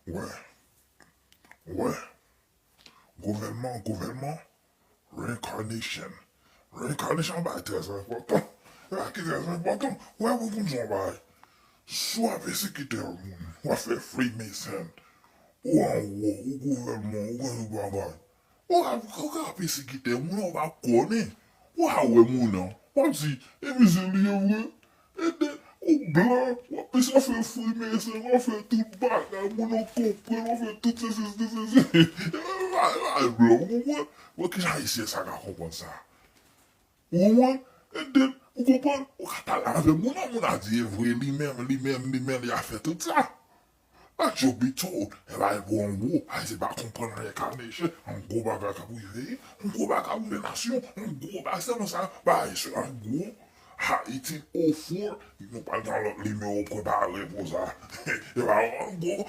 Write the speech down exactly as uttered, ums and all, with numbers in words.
Wè. Wè. Gouvènman, gouvènman. Reincarnation. Reincarnation bagay trè enpòtan. Bagay ki trè enpòtan. Wè, pou konn yon bagay. Si w ap pesekite yon moun, w ap fè Freemason, ou anwo, ou gouvènman, ou gen yon bagay. Ou ap, ou ka pesekite moun, ou pa konnen. Ou a wè moun nan. W ap di, e misye li ye vre. E de, ou blan, w ap pesekite, w ap fè Freemason, w ap fè tout bagay, moun nan konprann, w ap fè tout se, se, se, se, se. E pa, e pa blan, ou konprann? Bon, kijan Ayisyen sa ka konprann sa? Ou konprann? E de, ou konprann? Ou ka pale avè moun nan, moun a di, e vre, li menm, li menm, li menm, li a fè tout sa. But truth be told, e pa bon gwo, Ayisyen pa konprann reincarnation, yon gwo bagay k ap rive, yon gwo bagay k ap rive nasyon, yon gwo bagay, se nan sa, bagay se yon gwo, Haiti oh four, nou pral nan lòt nimewo prepare pou sa. E pa yon gwo,